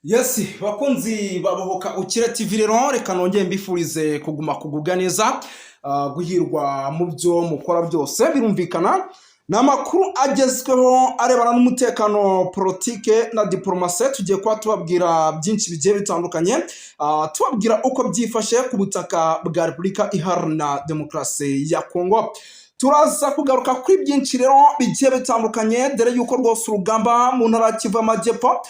Yes, bakunzi babohoka Ukire TV, rero reka nongere mbifurize kuguma kugubwa neza, guhirwa mu byo mukora byose. Birumvikana ni amakuru agezweho arebana n'umutekano, politike na diporomasi. Tugiye kuba tubabwira byinshi bigiye bitandukanye, tubabwira uko byifashe ku butaka bwa Repubulika Iharanira Demokarasi ya Kongo. Turaza kugaruka kuri byinshi rero bigiye bitandukanye, dore yuko rwose urugamba mu ntara ya Kivu y'Amajyepfo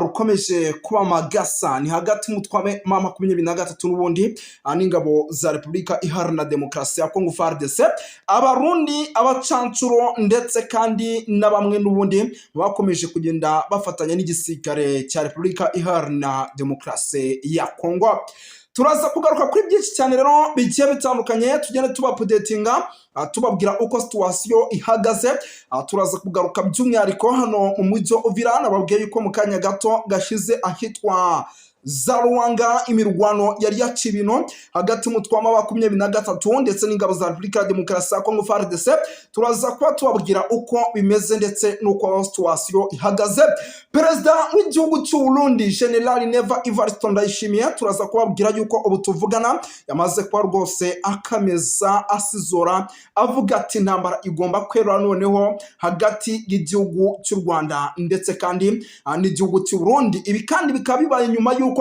rukomeje kuba amagasa. Ni hagati y'umutwe wa M23 n'ubundi n'ingabo za Repubulika Iharanira Demokarasi ya Kongo, FARDC, Abarundi, abacancuro, ndetse kandi na bamwe n'ubundi bakomeje kugenda bafatanya n'igisirikare cya Repubulika Iharanira Demokarasi ya Kongo. Turaza kugaruka kuri byinshi cyane rero bigiye bitandukanye, tugende tubaupdatinga, tubabwira uko situation ihagaze. Turaza kugaruka by'umwihariko hano mu mujyi wa Uvira. Nababwiye yuko mu kanya gato gashize ahitwa za Ruwanga imirwano yari yaciye ibintu hagati y'umutwe wa M23 ndetse n'ingabo za Repubulika ya Demokarasi ya Kongo, FARDC. Turaza kuba tubabwira uko bimeze ndetse n'uko situation ihagaze. Perezida w'igihugu cy'u Burundi, General Neva Evariste Ndayishimiye, turaza kubabwira yuko ubu tuvugana yamaze kuba rwose akameza asizora, avuga ati intambara igomba kwerura noneho hagati y'igihugu cy'u Rwanda ndetse kandi n'igihugu cy'u Burundi. Ibi kandi bikaba bibaye nyuma y'uko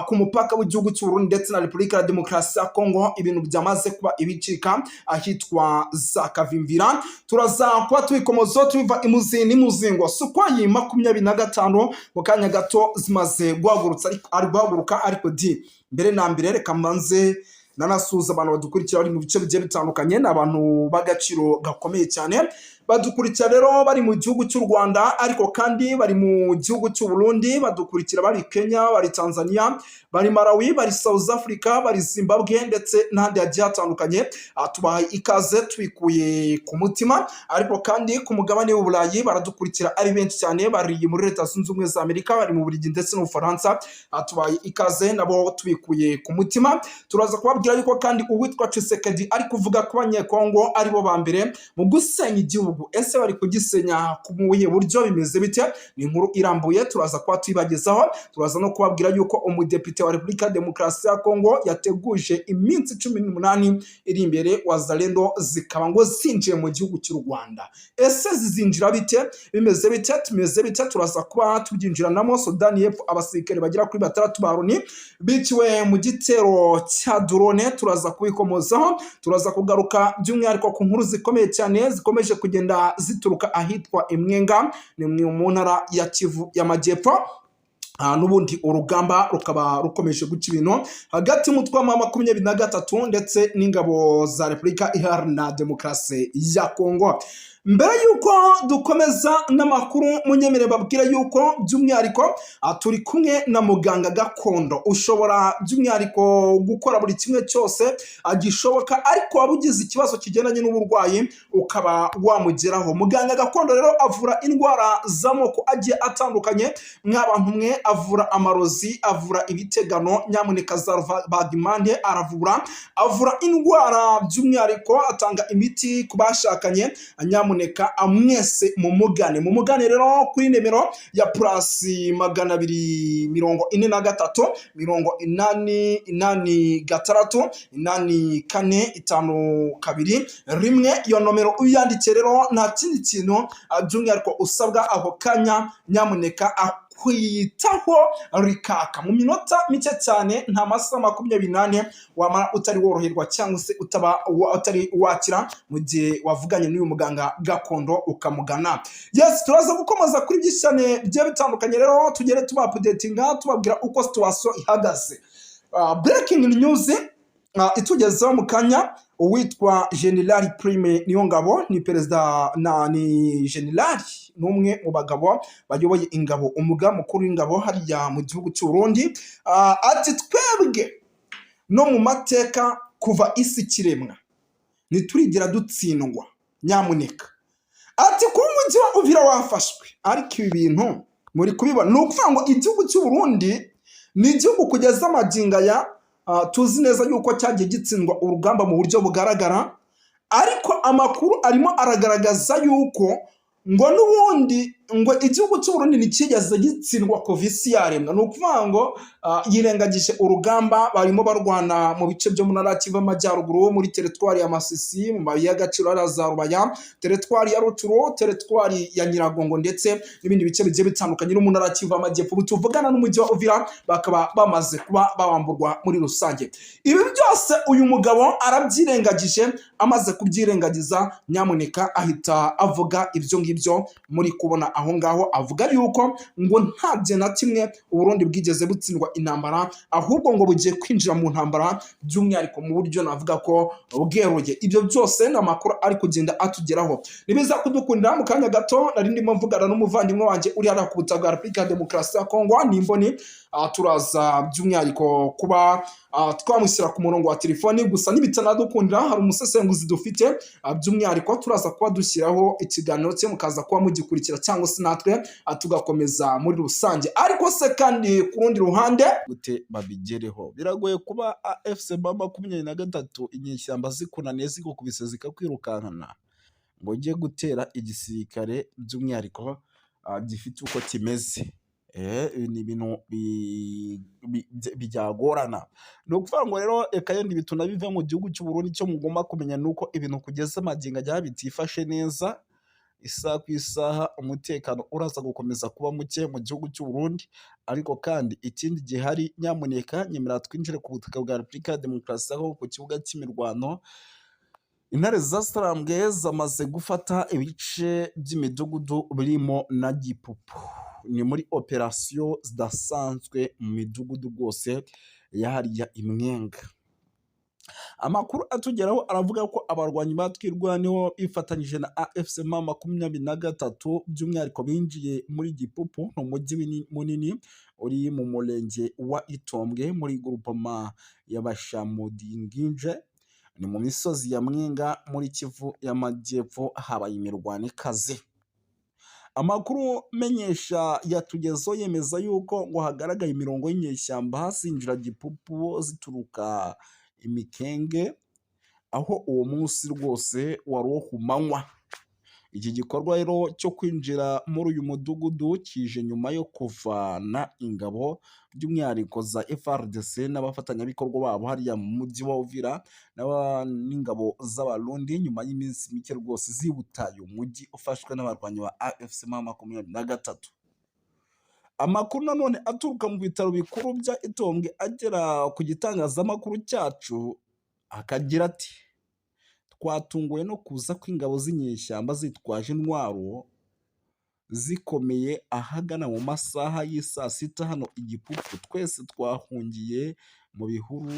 ku mupaka w'igihugu cy'u Burundi ndetse na Repubulika ya Demokarasi ya Kongo ibintu byamaze kuba ibicika ahitwa za Kavimvira. Turaza kuba tubikomozo tubiva imuzi n'imuzingo. Sukhoi 25 mu kanya gato zimaze guhagurutsa, ari guhaguruka. Ariko di mbere na mbere reka mbanze nanasuhuza abantu badukurikira bari mu bice bigiye bitandukanye. Ni abantu b'agaciro gakomeye cyane badukurikira rero bari mu gihugu cy'u Rwanda, ariko kandi bari mu gihugu cy'u Burundi, badukurikira bari Kenya, bari Tanzania, bari Malawi, bari South Africa, bari Zimbabwe ndetse n'ahandi hagiye hatandukanye. Tubahaye ikaze tubikuye ku mutima. Ariko kandi ku mugabane w'Uburayi baradukurikira ari benshi cyane, bari muri Leta Zunze Ubumwe za Amerika, bari mu Bubiligi ndetse n'Ubufaransa. Tubahaye ikaze nabo tubikuye ku mutima. Turaza kubabwira yuko kandi uwitwa Tshisekedi ari kuvuga ko Abanyekongo ari bo ba mbere mu gusenya igihugu. Ese bari kugisenya ku buhe buryo? Bimeze bite? Ni inkuru irambuye, turaza kuba tuyibagezaho. Turaza no kubabwira yuko umudepite wa Repubulika ya Demokarasi ya Kongo yateguje iminsi 18 iri imbere Wazalendo zikaba ngo zinjiye mu gihugu cy'u Rwanda. Ese zizinjira bite? Bimeze bite? Tumeze bite? Turaza kuba tubyinjiranamo. Sudani y'Epfo, abasirikare bagera kuri batandatu ba Loni biciwe mu gitero cya drone, turaza kubikomozaho. Turaza kugaruka by'umwihariko ku nkuru zikomeye cyane zikomeje kugenda zituruka ahitwa Imwenga, ni mu ntara ya Kivu y'Amajyepfo. N'ubundi urugamba rukaba rukomeje guca ibintu hagati y'umutwe wa M23 ndetse n'ingabo za Repubulika Iharanira Demokarasi ya Kongo. Mbere y'uko dukomeza n'amakuru, munyemere babwira yuko by'umwihariko turi kumwe na muganga gakondo ushobora by'umwihariko gukora buri kimwe cyose gishoboka, ariko waba ugize ikibazo kigendanye n'uburwayi ukaba wamugeraho. Muganga gakondo rero avura indwara z'amoko agiye atandukanye. Mw'abantu mwe, avura amarozi, avura ibitegano, nyamuneka za rubagimpande aravura, avura indwara by'umwihariko, atanga imiti ku bashakanye. Nyamuneka mwese mumugane, mumugane rero kuri nimero ya +243 886 84521. Iyo nomero uyandikiye rero nta kindi kintu by'umwihariko usabwa ako kanya, nyamuneka akwitaho rikaka mu minota mike cyane. Nta masaha 24 wamara utari woroherwa cyangwa se utaba utari wakira mu gihe wavuganye n'uyu muganga gakondo ukamugana. Yes, turaza gukomeza kuri byinshi cyane bigiye bitandukanye rero, tugere tubaupdatinga, tubabwira uko situation ihagaze. Breaking news itugezeho mu kanya: uwitwa General Prime Niyongabo, ni perezida na ni general, ni umwe mu bagabo bayoboye ingabo, umugaba mukuru w'ingabo hariya mu gihugu cy'u Burundi, ati twebwe no mu mateka kuva isi ikiremwa ntiturigera dutsindwa. Nyamuneka, ati kuba umujyi wa Uvira wafashwe, ariko ibi bintu muri kubibona, ni ukuvuga ngo igihugu cy'u Burundi ni igihugu kugeza amagingo aya tuzi neza yuko cyagiye gitsindwa urugamba mu buryo bugaragara, ariko amakuru arimo aragaragaza yuko ngo n'ubundi Ngo igihugu cy'u Burundi ntikigeze gitsindwa kuva isi yaremwa. Ni ukuvuga ngo yirengagije urugamba barimo barwana mu bice byo mu ntara ya Kivu y'Amajyaruguru, muri teritwari ya Masisi, mu mabuye y'agaciro ya za Rubaya, teritwari ya Rutshuru, teritwari ya Nyiragongo, ndetse n'ibindi bice bigiye bitandukanye no mu ntara ya Kivu y'Amajyepfo. Ubu tuvugana n'umujyi wa Uvira bakaba bamaze kuba bawamburwa muri rusange. Ibi byose uyu mugabo arabyirengagije. Amaze kubyirengagiza, nyamuneka, ahita avuga ibyo ngibyo muri kubona aho ngaho, avuga yuko ngo nta gihe na kimwe Uburundi bwigeze butsindwa intambara, ahubwo ngo bugiye kwinjira mu ntambara by'umwihariko mu buryo navuga ko bweruye. Ibyo byose ni amakuru ari kugenda atugeraho. Nibiza kudukundira, mu kanya gato nari ndimo mvugana n'umuvandimwe wanjye uri hariya ku butaka bwa Repubulika ya Demokarasi ya Kongo, nimboni turaza by'umwihariko kuba twamushyira ku murongo wa telefoni. Gusa nibitanadukundira, hari umusesenguzi dufite, by'umwihariko turaza kuba dushyiraho ikiganiro cye, mukaza kuba mugikurikira, cyangwa se natwe tugakomeza muri rusange. Ariko se kandi ku rundi ruhande, gute babigereho? Biragoye kuba AFC M23, inyeshyamba zikunaniye, zigukubise zikakwirukankana, ngo ujye gutera igisirikare by'umwihariko gifite uko kimeze. Ni ibintu byagorana. Ni ukuvuga ngo rero reka yenda ibi tunabive mu gihugu cy'u Burundi. Icyo mugomba kumenya ni uko ibintu kugeza magingo aya bitifashe neza. Isaha ku isaha umutekano uraza gukomeza kuba muke mu gihugu cy'u Burundi. Ariko kandi ikindi gihari, nyamuneka nyemera twinjire ku butaka bwa Repubulika ya Demokarasi ya Kongo, ku kibuga cy'imirwano. Intare za Sarambwe zamaze gufata ibice by'imidugudu birimo na Gipupu. Ni muri operasiyo zidasanzwe mu midugudu rwose ya hariya i Mwenga. Amakuru atugeraho aravuga ko abarwanyi ba Twirwaneho bifatanyije na AFC M23 by'umwihariko binjiye muri Gipupu, ni umujyi munini uri mu murenge wa Itombwe, muri groupement ya Bashamudinginje, ni mu misozi ya Mwenga muri Kivu y'Amajyepfo. Habaye imirwano ikaze. Amakuru menyesha yatugezeho yemeza yuko ngo hagaragaye imirongo y'inyeshyamba zinjira Gipupu zituruka Imikenge, aho uwo munsi rwose wari uwo ku manywa. Iki gikorwa rero cyo kwinjira muri uyu mudugudu kije nyuma yo kuvana ingabo by'umwihariko za FARDC n'abafatanyabikorwa babo hariya mu mujyi wa Uvira n'ingabo z'Abarundi, nyuma y'iminsi mike rwose zibutaye umujyi ufashwe n'abarwanyi ba AFC M23. Amakuru nanone aturuka mu bitaro bikuru bya Itombwe agera ku gitangazamakuru cyacu akagira ati: "Twatunguwe no kuza kw'ingabo z'inyeshyamba zitwaje intwaro zikomeye ahagana mu masaha y'i saa 6 hano i Gipupu. Twese twahungiye mu bihuru.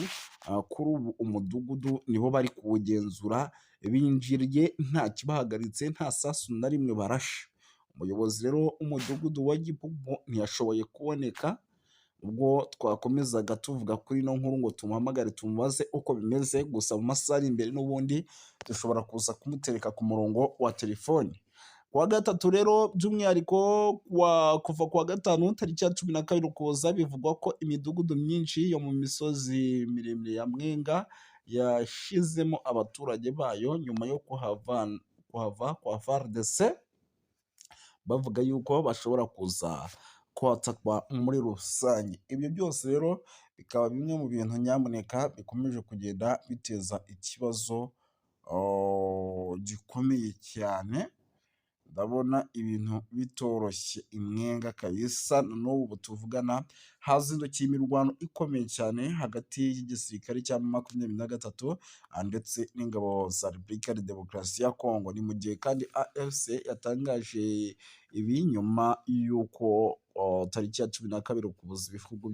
Kuri ubu umudugudu nibo bari kuwugenzura. Binjiriye nta kibahagaritse, nta sasu na rimwe barashe." Umuyobozi rero w'umudugudu wa Gipupu ntiyashoboye kuboneka ubwo twakomezaga tuvuga kuri ino nkuru ngo tumuhamagare tumubaze uko bimeze. Gusa mu masaha ari imbere n'ubundi dushobora kuza kumutereka ku murongo wa telefoni. Ku wa gatatu rero by'umwihariko, kuva ku wa gatanu tariki ya 12 Ukuboza, bivugwa ko imidugudu myinshi yo mu misozi miremire ya Mwenga yashizemo abaturage bayo nyuma yo kuhava kwa FARDC, bavuga yuko bashobora kuza kwatakwa muri rusange. Ibyo byose rero bikaba bimwe mu bintu nyamuneka bikomeje kugenda biteza ikibazo gikomeye cyane. Ndabona ibintu bitoroshye i Mwenga kabisa. N'ubu tuvugana hazindukiye imirwano ikomeye cyane hagati y'igisirikare cya M23 ndetse n'ingabo za Repubulika ya Demokarasi ya Kongo. Ni mu gihe kandi AFC yatangaje ibi nyuma y'uko tariki ya 12 Ukuboza ibihugu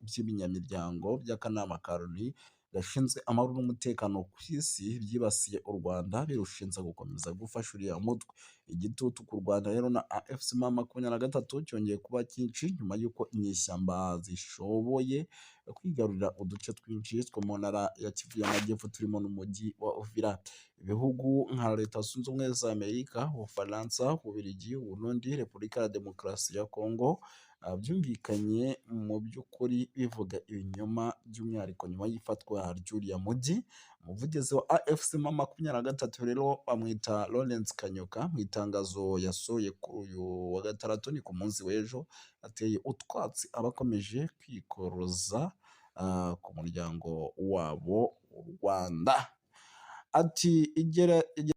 by'ibinyamiryango by'akanama ka Loni gashinzwe amahoro n'umutekano ku isi byibasiye u Rwanda, birushinja gukomeza gufasha uriya mutwe. Igitutu ku Rwanda rero na AFC M23 cyongeye kuba cyinshi nyuma y'uko inyeshyamba zishoboye kwigarurira uduce twinshi two mu ntara ya Kivu y'Amajyepfo, turimo n'umujyi wa Uvira. Ibihugu nka Leta Zunze Ubumwe za Amerika, Ubufaransa, Ububiligi, Uburundi, Repubulika ya Demokarasi ya Kongo Byumvikanye mu by'ukuri bivuga ibinyoma, by'umwihariko nyuma y'ifatwa ry'uriya mujyi. Umuvugizi wa AFC M23 rero bamwita Lawrence Kanyuka, mu itangazo yasohoye kuri uyu wa gatandatu, ni ku munsi w'ejo, ateye utwatsi abakomeje kwikoroza ku muryango wabo u Rwanda. Ati igera